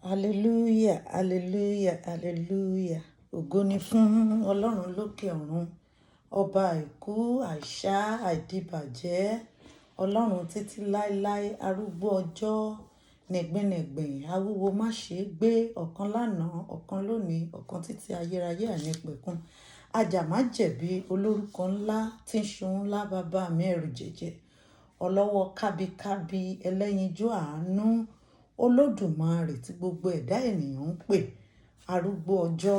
Hallelujah, hallelujah, hallelujah. Ògo ni fún Ọlọ́run lókè ọ̀run, ọba àìkú, àìsá, àìdíbàjẹ́, Ọlọ́run títí láéláé, arúgbó ọjọ́, nìgbìnìgbìn, awúwo má ṣe gbé, ọ̀kan lánàá, ọ̀kan lónìí, ọ̀kan títí ayérayé àìnípẹ̀kun. Ajàmájẹ̀bi olórúkọ ńlá tí ń ṣohun ńlá, bàbá mi ẹrù jẹ̀jẹ̀, ọlọ́wọ́ kábíkábí, ẹlẹ́yinjú àánú, Olódùmarè tí gbogbo ẹ̀dá ènìyàn ń pè, arúgbó ọjọ́,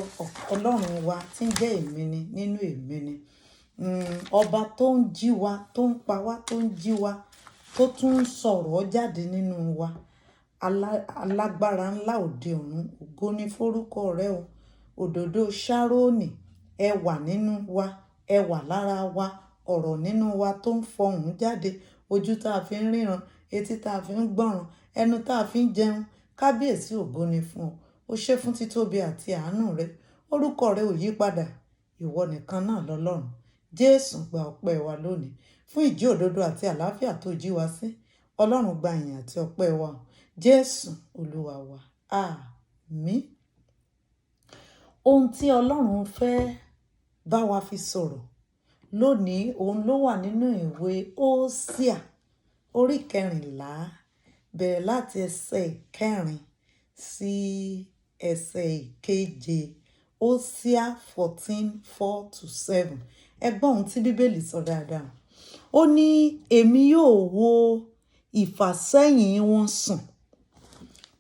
Ọlọ́run wa tí ń jẹ́ èmi ni nínú èmi ni. Ọba tó ń jí wa, tó ń pa wá, tó ń jí wa, tó tún ń sọ̀rọ̀ jáde nínú wa. Alágbára ńlá òde ọ̀run, ògo ni fórúkọ rẹ o. Òdòdó Ṣárónì, ẹ wà nínú wa, ẹ wà lára wa, ọ̀rọ̀ nínú wa tó ń fọhùn jáde, ojú tá a fi ń ríran, etí tá a fi ń gbọ́ràn, ẹnu tá a fi ń jẹun. Kábíyèsí, ògo ni fún ọ. O ṣé fún títóbi àti àánú rẹ. Orúkọ rẹ ò yí padà. Ìwọ nìkan náà lọ́lọ́run. Jésù, gba ọpẹ́ wa lónìí fún ìjí òdodo àti àlàáfíà tó jí wa sí. Ọlọ́run, gba ìyìn àti ọpẹ́ wa. Jésù Olúwa wa. Àmín. Ohun tí Ọlọ́run fẹ́ bá wa fi sọ̀rọ̀ lónìí, òun ló wà nínú ìwé Hósíà orí 14, bẹ̀rẹ̀ láti ẹsẹ̀ 4 sí ẹsẹ̀ 7. Hósíà 14:4 to 7. Ẹ gbọ́ ohun tí Bíbélì sọ dáadáa. Ó ní, "Èmi yóò wo ìfàsẹ́yìn wọn sàn."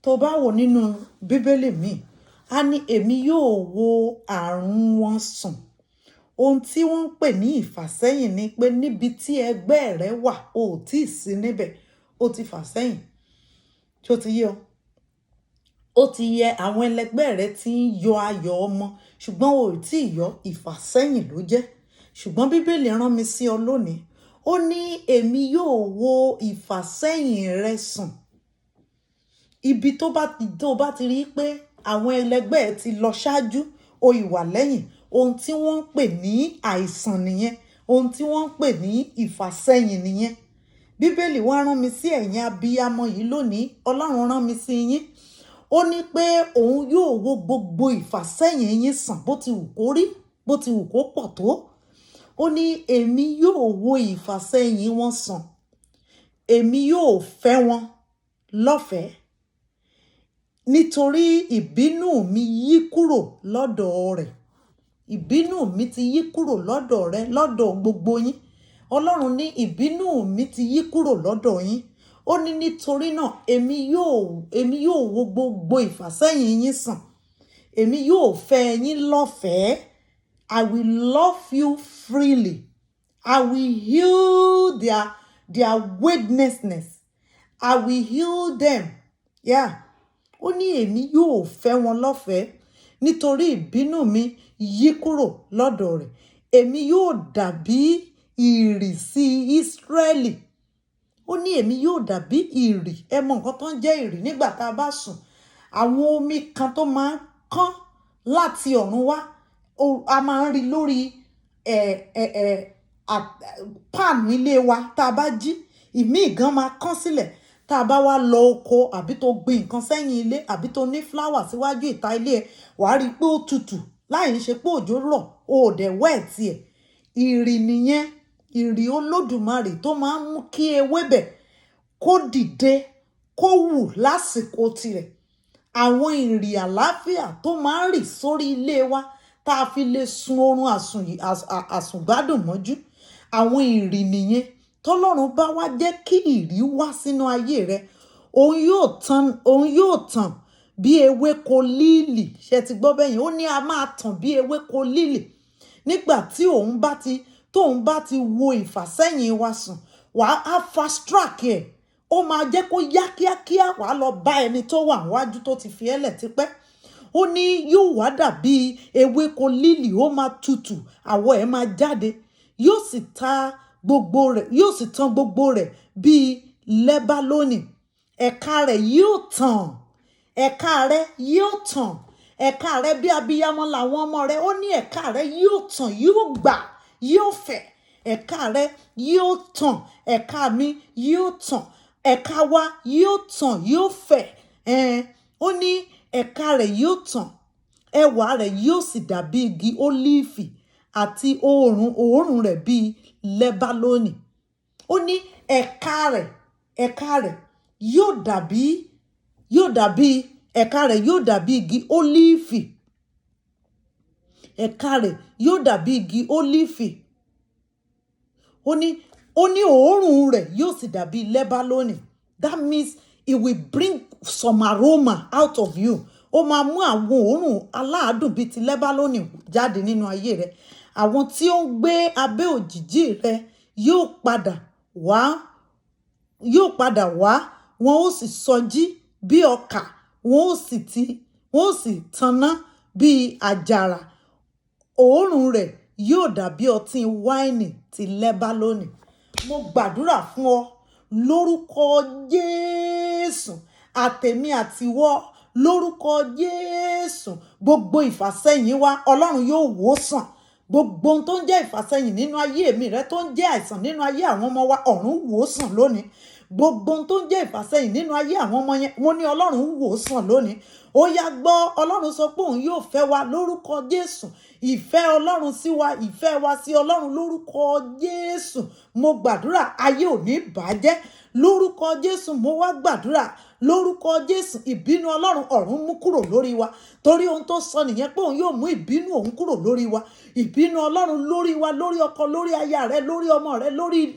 Tó bá wò nínú Bíbélì mi, á ní, "Èmi yóò wo àrùn wọn sàn." Ohun tí wọ́n ń pè ní ìfàsẹ́yìn ni pé níbi tí ẹgbẹ́ rẹ wà, o ò tí ì sí níbẹ̀, o ti fà sẹ́yìn. Ṣé o ti yé ọ? Ó ti yẹ àwọn ẹlẹgbẹ́ rẹ tí ń yọ ayọ̀ ọmọ, ṣùgbọ́n o ò tí ì yọ, ìfàsẹ́yìn ló jẹ́. Ṣùgbọ́n Bíbélì rán mi sí ọ lónìí. Ó ní, "Èmi yóò wo ìfàsẹ́yìn rẹ sàn." Ibi tó bá ti rí pé àwọn ẹlẹgbẹ́ ẹ ti lọ ṣáájú, o ì wà lẹ́yìn, ohun tí wọ́n ń pè ní àìsàn nìyẹn. Ohun tí wọ́n ń pè ní ìfàsẹ́yìn nìyẹn. Bíbélì wá rán mi sí ẹ̀yin abiyamọ yìí lónìí. Ọlọ́run rán mi sí yín. Ó ní pé òun yóò wo gbogbo ìfàsẹ́yìn yín sàn, bó ti wù kó rí, bó ti wù kó pọ̀ tó. Ó ní, "Èmi yóò wo ìfàsẹ́yìn wọn sàn. Èmi yóò fẹ́ wọn lọ́fẹ̀ẹ́. Nítorí ìbínú mi yí kúrò lọ́dọ̀ rẹ̀." Ìbínú mi ti yí kúrò lọ́dọ̀ rẹ, lọ́dọ̀ gbogbo yín. Ọlọ́run ní ìbínú mi ti yí kúrò lọ́dọ̀ yín. Ó ní nítorí náà, èmi yóò wo gbogbo ìfàsẹ́yìn yín sàn. Èmi yóò fẹ́ yín lọ́fẹ̀ẹ́. I will love you freely. I will heal their weakness. I will heal them. Yeah. Ó ní èmi yóò fẹ́ wọn lọ́fẹ̀ẹ́ nítorí ìbínú mi yí kúrò lọ́dọ̀ rẹ̀. Èmi yóò dàbí ìrì sí Ísírẹ́lì. Ó ní èmi yóò dàbí ìrì. Ẹ mọ nǹkan tó ń jẹ́ ìrì? Nígbà tá a bá sùn, àwọn omi kan tó máa ń kán láti ọ̀run wá, a máa ń rí lórí ẹ̀ ẹ̀ ẹ̀ páànù ilé wa tá a bá jí. Ìmíì gan máa kán sílẹ̀. Tá a bá wá lọ oko àbí tó gbin nǹkan sẹ́yìn ilé àbí tó ní flower síwájú ìta ilé ẹ, wàá rí i pé ó tutù láì ń ṣe pé òjò rọ̀, o ò dẹ̀ wet ẹ̀. Ìrì nìyẹn, ìrì Olódùmarè tó máa ń mú kí ewébẹ̀ kó dìde, kó wù lásìkò tirẹ̀. Àwọn ìrì àlàáfíà tó máa ń rì sórí ilé wa tá a fi lè sun oorun àsùngbádùn mọ́jú. Àwọn ìrì nìyẹn. Tọ́lọ́run bá wá jẹ́ kí ìrì wá sínú ayé rẹ, òun yóò tàn bí ewéko lílì. Ṣé ti gbọ́ bẹ́yẹn? Ó ní a máa tàn bí ewéko lílì. Nígbà tí òun bá ti tóun bá ti wo ìfàsẹ́yìn wa sàn, wàá á fast track ẹ̀. Ó máa jẹ́ kó yá kíákíá, wàá lọ bá ẹni tó wà níwájú tó ti fi ẹ́ lẹ̀ tipẹ́. Ó ní yóò wá dàbí ewéko lílì, ó máa tutù, àwọ̀ ẹ̀ máa jáde, yóò sì ta gbogbo rẹ̀, yóò sì tàn gbogbo rẹ̀ bíi Lẹ́bálónì. Ẹ̀ka rẹ̀ yóò tàn, ẹ̀ka rẹ̀ yóò tàn, ẹ̀ka rẹ̀ bí abiyamọ làwọn ọmọ rẹ̀. Ó ní ẹ̀ka rẹ̀ yóò tàn, yóò gbà, yóò fẹ̀. Ẹ̀ka rẹ̀ yóò tàn, ẹ̀ka mi yóò tàn, ẹ̀ka wa yóò tàn, yóò fẹ̀. Ó Ó ní ẹ̀ka rẹ̀ yóò tàn, ẹwà rẹ̀ yóò sì dàbí igi ólífì àti òórùn rẹ̀ bíi Lẹ́bálónì. Ó ní ẹ̀ka rẹ̀ yóò dàbí ẹ̀ka rẹ̀ yóò dàbí igi ólífì. Ẹ̀ka rẹ̀ yóò dàbí igi ólífì. Ó ní òórùn rẹ̀ yóò sì dàbí Lẹ́bálónì. That means it will bring some aroma out of you. Ó máa mú àwọn òórùn aládùn bíi ti Lẹ́bálónì jáde nínú ayé rẹ. Àwọn tí ó ń gbé abẹ́ òjìji rẹ yóò padà wá, wọn ó sì sọjí bí ọkà, wọn ó sì tanná bí àjàrà. Òórùn rẹ̀ yóò dàbí ọtí wáìnì ti Lẹ́bálónì. Mo gbàdúrà fún ọ lórúkọ Jésù, àtèmi àtiwọ́, lórúkọ Jésù. Gbogbo ìfàsẹ́yìn wa, Ọlọ́run yóò wò sàn. Gbogbo ohun tó ń jẹ́ ìfàsẹ́yìn nínú ayé mi rẹ, tó ń jẹ́ àìsàn nínú ayé àwọn ọmọ wa, ọ̀run wò sàn lónìí. Gbogbo ohun tó ń jẹ́ ìfàsẹ́yìn nínú ayé àwọn ọmọ yẹn, mo ní Ọlọ́run wò sàn lónìí. Ó yá, gbọ́, Ọlọ́run sọ pé òun yóò fẹ́ wa lórúkọ Jésù. Ìfẹ́ Ọlọ́run sí wa, ìfẹ́ wa sí Ọlọ́run, lórúkọ Jésù, mo gbàdúrà, ayé ò ní bàjẹ́ lórúkọ Jésù. Mo wá gbàdúrà lórúkọ Jésù, ìbínú Ọlọ́run, ọ̀run mú kúrò lórí wa, torí ohun tó sọ nìyẹn pé òun yóò mú ìbínú òun kúrò lórí wa. Ìbínú Ọlọ́run lórí wa, lórí ọkọ, lórí aya rẹ, lórí ọmọ rẹ,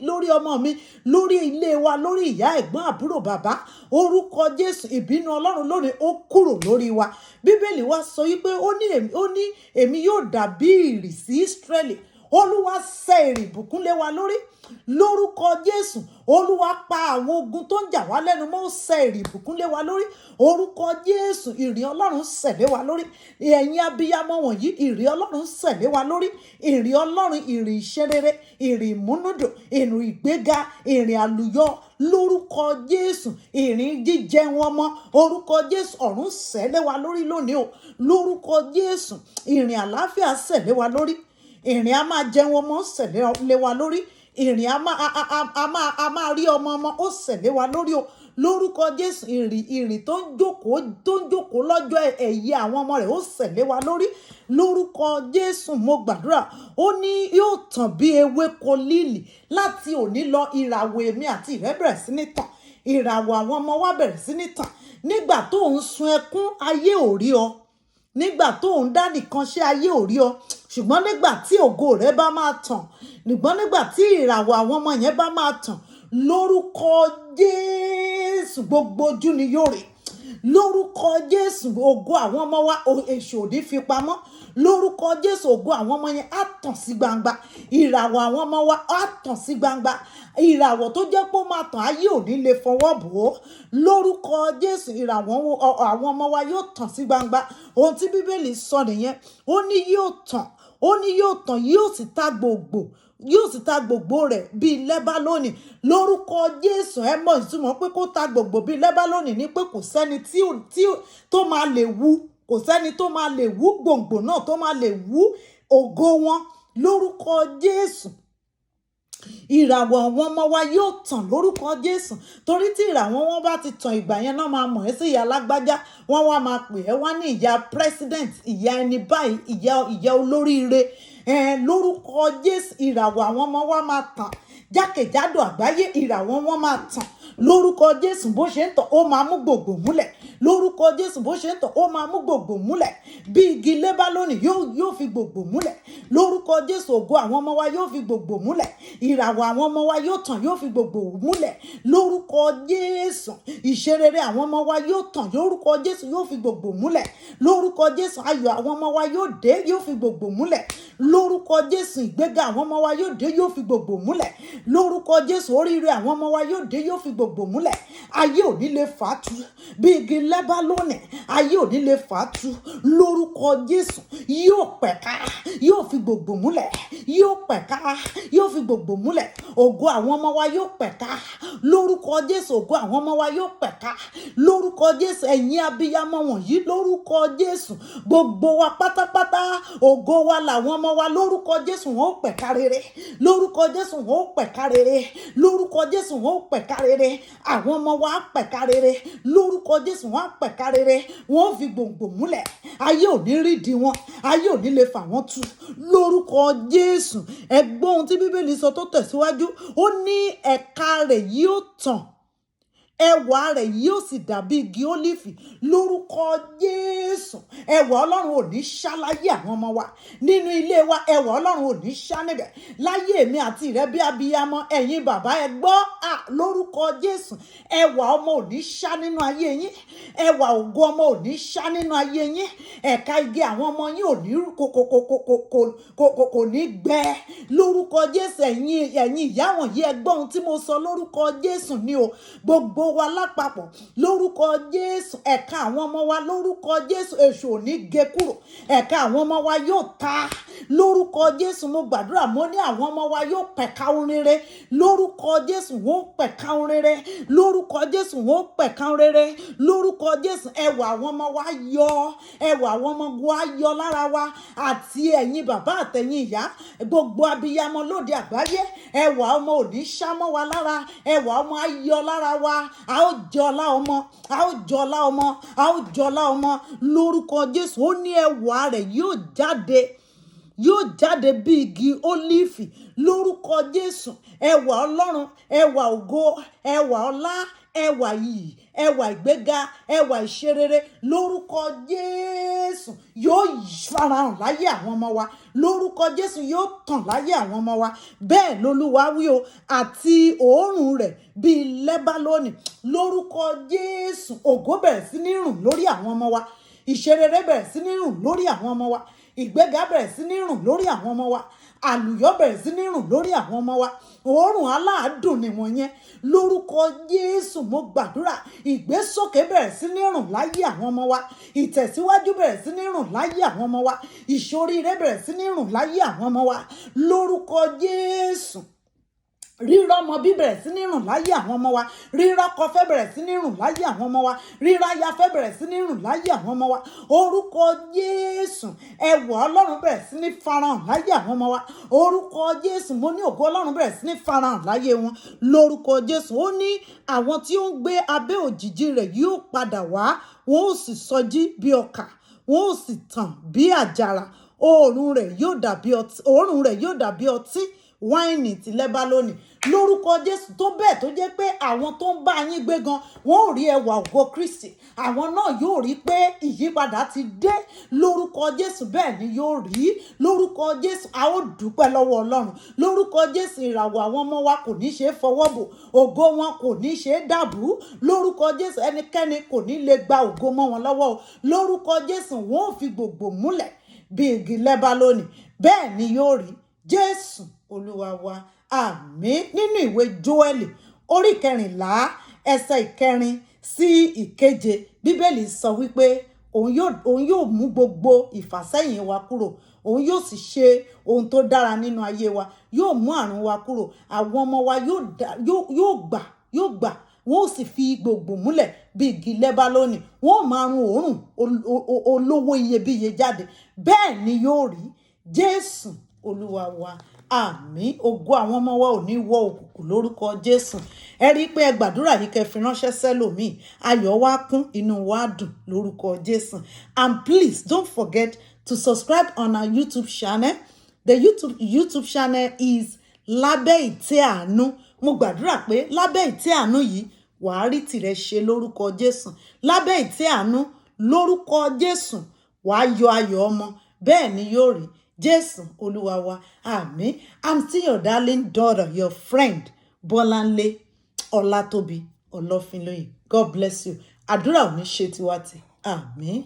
lórí ọmọ mi, lórí ilé wa, lórí ìyá, ẹ̀gbọ́n, àbúrò, bàbá, orúkọ Jésù, ìbínú Ọlọ́run lónìí, ó kúrò lórí wa. Bíbélì wa sọ wípé ó ní èmi yóò dàbí ìrì sí Ísírẹ́lì. Olúwa ṣe ìrì ìbùkún lé wa lórí lórúkọ Jésù. Olúwa pa àwọn ogun tó ń jà wá lẹ́nu mọ́, ó ṣe ìrì ìbùkún lé wa lórí. Orúkọ Jésù, ìrì Ọlọ́run ṣẹ̀ lé wa lórí. Ẹ̀yin abiyamọ wọ̀nyí, ìrì Ọlọ́run ṣẹ̀ lé wa lórí. Ìrì Ọlọ́run, ìrì ìṣerere, ìrì ìmúnúdùn, ìrì ìgbéga, ìrì àlùyọ lórúkọ Jésù, ìrì jíjẹ wọn mọ́, orúkọ Jésù, ọ̀run ṣẹ̀ lé wa lórí lónìí o. Lórúkọ Jésù, ìrì àlàáfíà ṣẹ̀ lé wa lórí. Ìrì a máa jẹun ọmọ ṣẹ̀ lé wa lórí. Ìrì a máa rí ọmọ ọmọ, ó ṣẹ̀ lé wa lórí o. Lórúkọ Jésù, ìrì tó ń jókòó lọ́jọ́ ẹ̀yẹ àwọn ọmọ rẹ̀, ó ṣẹ̀ lé wa lórí lórúkọ Jésù. Mo gbàdúrà, ó ní yóò tàn bí ewéko lílì. Láti òní lọ, ìràwọ̀ èmi àti ìrẹ́ bẹ̀rẹ̀ sí ní tàn. Ìràwọ̀ àwọn ọmọ wa bẹ̀rẹ̀ sí ní tàn. Nígbà tó ń sun ẹkún, ayé ò rí ọ. Nígbà tó ń dá nìkan ṣe, ayé ò rí ọ. Ṣùgbọ́n nígbà tí ògo rẹ bá máa tàn, ṣùgbọ́n nígbà tí ìràwọ̀ àwọn ọmọ yẹn bá máa tàn, lórúkọ Jésù, gbogbo ojú ni yóò rí. Lórúkọ Jésù, ògo àwọn ọmọ wa, èṣù ò ní fi pamọ́. Lórúkọ Jésù, ògo àwọn ọmọ yẹn á tàn sí gbangba. Ìràwọ̀ àwọn ọmọ wa á tàn sí gbangba. Ìràwọ̀ tó jẹ́ pé ó máa tàn, ayé ò ní lè fọwọ́ bò ó. Lórúkọ Jésù, ìràwọ̀ àwọn ọmọ wa yóò tàn sí gbangba. Ohun tí Bíbélì sọ nìyẹn. Ó ní yóò tàn, ó ní yóò tàn, yóò sì ta gbòǹgbò, yóò sì ta gbòǹgbò rẹ̀ bíi Lẹ́bálónì. Lórúkọ Jésù, ẹ mọ̀ ìtumọ̀ pé kó ta gbòǹgbò bíi Lẹ́bálónì ní pé kò sẹ́ni tí tó máa lè wú, kò sẹ́ni tó máa lè wú gbòǹgbò náà, tó máa lè wú ògo wọn. Lórúkọ Jésù, ìràwọ̀ àwọn ọmọ wa yóò tàn lórúkọ Jésù, torí tí ìràwọ̀ wọn bá ti tàn, ìgbà yẹn náà máa mọ̀ ẹ́ sí ìyá alágbájá. Wọ́n wá máa pè ẹ́ wá ní ìyá president, ìyá ẹni báyìí, ìyá olóríire. Lórúkọ Jésù, ìràwọ̀ àwọn ọmọ wa máa tàn jákèjádò àgbáyé. Ìràwọ̀ wọn máa tàn lórúkọ Jésù. Bó ṣe ń tàn, ó máa mú gbòǹgbò múlẹ̀. Lórúkọ Jésù, bó ṣe ń tàn, ó máa mú gbòǹgbò múlẹ̀ bí igi Lẹ́bálónì, yóò fi gbòǹgbò múlẹ̀. Lórúkọ Jésù, ògo àwọn ọmọ wa yóò fi gbòǹgbò múlẹ̀. Ìràwọ̀ àwọn ọmọ wa yóò tàn, yóò fi gbòǹgbò múlẹ̀. Lórúkọ Jésù, ìṣerere àwọn ọmọ wa yóò tàn. Lórúkọ Jésù, yóò fi gbòǹgbò múlẹ̀. Lórúkọ Jésù, ayọ̀ àwọn ọmọ wa yóò dé, yóò fi gbòǹgbò múlẹ̀. Lórúkọ Jésù, ìgbéga àwọn ọmọ wa yóò dé, yóò fi gbòǹgbò múlẹ̀. Lórúkọ Jésù, oríire àwọn ọmọ wa yóò dé, yóò fi gbòǹgbò múlẹ̀. Ayé ò ní lè fà á tu bí igi Lẹ́bálónì. Ayé ò ní lè fà á tu lórúkọ Jésù. Yóò pẹ̀ka, yóò fi gbòǹgbò múlẹ̀, yóò pẹ̀ka, yóò fi gbòǹgbò múlẹ̀. Ògo àwọn ọmọ wa yóò pẹ̀ka lórúkọ Jésù. Ògo àwọn ọmọ wa yóò pẹ̀ka lórúkọ Jésù. Ẹ̀yin abiyamọ wọ̀nyí, lórúkọ Jésù, gbogbo wa pátápátá, ògo wa làwọn ọmọ wa. Lórúkọ Jésù, wọn ó pẹ̀ka rere. Lórúkọ Jésù, wọn ó pẹ̀ka rere. Lórúkọ Jésù, wọn ó pẹ̀ka rere. Àwọn ọmọ wa á pẹ̀ka rere. Lórúkọ Jésù, wọn á pẹ̀ka rere, wọn ó fi gbòǹgbò múlẹ̀. Ayé ò ní rídìí wọn, ayé ò ní lè fà wọ́n tu lórúkọ Jésù. Ẹ gbọ́ ohun tí Bíbélì sọ tó tẹ̀síwájú. Ó ní ẹ̀ka rẹ̀ yóò tàn, ẹwà rẹ̀ yóò sì dàbí igi ólífì. Lórúkọ Jésù, ẹwà Ọlọ́run ò ní ṣá láyé àwọn ọmọ wa. Nínú ilé wa, ẹwà Ọlọ́run ò ní ṣá níbẹ̀ láyé èmi àti rẹ bí abiyamọ. Ẹ̀yin bàbá, ẹ gbọ́ à, lórúkọ Jésù, ẹwà ọmọ ò ní ṣá nínú ayé yín. Ẹwà ògo ọmọ ò ní ṣá nínú ayé yín. Ẹ̀ka igi àwọn ọmọ yín ò ní kò kò kò kò kò kò kò kò ní gbẹ lórúkọ Jésù. Ẹ̀yin ìyá wọ̀nyí, ẹ gbọ́ ohun tí mo sọ. Lórúkọ Jésù ni o. Gbogbo wa lápapọ̀, lórúkọ Jésù, ẹ̀ka àwọn ọmọ wa, lórúkọ Jésù, èṣù ò ní gé kúrò. Ẹ̀ka àwọn ọmọ wa yóò ta lórúkọ Jésù. Mo gbàdúrà, mo ní àwọn ọmọ wa yóò pẹ̀ka rere lórúkọ Jésù. Wọ́n ó pẹ̀ka rere lórúkọ Jésù. Wọ́n ó pẹ̀ka rere lórúkọ Jésù. Ẹwà àwọn ọmọ wa yọ, ẹwà àwọn ọmọ wa yọ lára wa. Àti ẹ̀yin bàbá, àtẹ̀yin ìyá, gbogbo abiyamọ lóde àgbáyé, ẹwà ọmọ ò ní ṣá mọ́ wa lára. Ẹwà ọmọ á yọ lára wa. A ó jọlá ọmọ, a ó jọlá ọmọ, a ó jọlá ọmọ lórúkọ Jésù. Ó ní ẹwà rẹ̀ yóò jáde, yóò jáde bí igi ólífì lórúkọ Jésù. Ẹwà Ọlọ́run, ẹwà ògo, ẹwà ọlá, ẹwà iyì, ẹwà ìgbéga, ẹwà ìṣerere lórúkọ Jésù yóò farahàn láyé àwọn ọmọ wa. Lórúkọ Jésù, yóò tàn láyé àwọn ọmọ wa. Bẹ́ẹ̀ lolúwa wí o. Àti òórùn rẹ̀ bíi Lẹ́bálónì. Lórúkọ Jésù, ògo bẹ̀rẹ̀ sí ní rùn lórí àwọn ọmọ wa. Ìṣerere bẹ̀rẹ̀ sí ní rùn lórí àwọn ọmọ wa. Ìgbéga bẹ̀rẹ̀ sí ní rùn lórí àwọn ọmọ wa. Àlùyọ bẹ̀rẹ̀ sí ní rùn lórí àwọn ọmọ wa. Òórùn aláàdùn nìwọ̀n yẹn. Lórúkọ Jésù, mo gbàdúrà, ìgbésókè bẹ̀rẹ̀ sí ní rùn láyé àwọn ọmọ wa. Ìtẹ̀síwájú bẹ̀rẹ̀ sí ní rùn láyé àwọn ọmọ wa. Ìṣoríire bẹ̀rẹ̀ sí ní rùn láyé àwọn ọmọ wa lórúkọ Jésù. Rírọ́mọ bí bẹ̀rẹ̀ sí ní rùn láyé àwọn ọmọ wa. Rírọ́kọ fẹ́ bẹ̀rẹ̀ sí ní rùn láyé àwọn ọmọ wa. Ríráya fẹ́ bẹ̀rẹ̀ sí ní rùn láyé àwọn ọmọ wa. Orúkọ Jésù, ẹwà Ọlọ́run bẹ̀rẹ̀ sí ní farahàn láyé àwọn ọmọ wa. Orúkọ Jésù, mo ní ògo Ọlọ́run bẹ̀rẹ̀ sí ní farahàn láyé wọn lórúkọ Jésù. Ó ní àwọn tí ó ń gbé abẹ́ òjìji rẹ̀ yóò padà wá, wọn ó sì sọjí bí ọkà, wọn ó sì tàn bí àjàrà. Òórùn rẹ̀ yóò dàbí ọtí wáìnì ti Lẹ́bálónì lórúkọ Jésù. Tó bẹ́ẹ̀ tó jẹ́ pé àwọn tó ń bá yín gbé gan, wọn ò rí ẹwà ògo Kristi. Àwọn náà yóò rí pé ìyípadà ti dé lórúkọ Jésù. Bẹ́ẹ̀ ni yóò rí lórúkọ Jésù. A ó dúpẹ́ lọ́wọ́ Ọlọ́run lórúkọ Jésù. Ìràwọ̀ àwọn ọmọ wa kò ní ṣe é fọwọ́ bò. Ògo wọn kò ní ṣe é dàbú lórúkọ Jésù. Ẹnikẹ́ni kò ní lè gba ògo mọ́ wọn lọ́wọ́ o lórúkọ Jésù. Wọn ò fi gbòǹgbò múlẹ̀ bí igi Lẹ́bálónì. Bẹ́ẹ̀ ni yóò rí. Jésù Olúwa wa, àmín. Nínú ìwé Jóẹ́lì, orí 14, ẹsẹ̀ 4 sí 7, Bíbélì sọ wípé òun yóò mú gbogbo ìfàsẹ́yìn wa kúrò, òun yóò sì ṣe ohun tó dára nínú ayé wa, yóò mú àrùn wa kúrò. Àwọn ọmọ wa yóò gbà, wọn ó sì fi gbòǹgbò múlẹ̀ bí igi Lẹ́bálónì. Wọn ó máa run òórùn olówó iyebíye jáde. Bẹ́ẹ̀ ni yóò rí. Jésù Olúwa wa, àmín. Ògo àwọn ọmọ wa ò ní wọ òkùnkùn lórúkọ Jésù. Ẹ rí i pé ẹ gbàdúrà yìí, kẹ́ fi ránṣẹ́ sẹ́lòmíì. Ayọ̀ wa kún, inú wa dùn lórúkọ Jésù. And please don't forget to subscribe on our YouTube channel. The YouTube channel is Lábẹ́ Ìtẹ́ Àánú. Mo gbàdúrà pé lábẹ́ ìtẹ́ àánú yìí, wàá rí tìrẹ ṣe lórúkọ Jésù. Lábẹ́ ìtẹ́ àánú, lórúkọ Jésù, wàá yọ ayọ̀ ọmọ. Bẹ́ẹ̀ ni yóò rí. Jésù Olúwa wa, àmín. I'm still your darling daughter, your friend, Bọ́láńlé Ọlátóbi Ọlọ́finlóye. God bless you. Àdúrà ò ní ṣe tiwa tì. Àmín.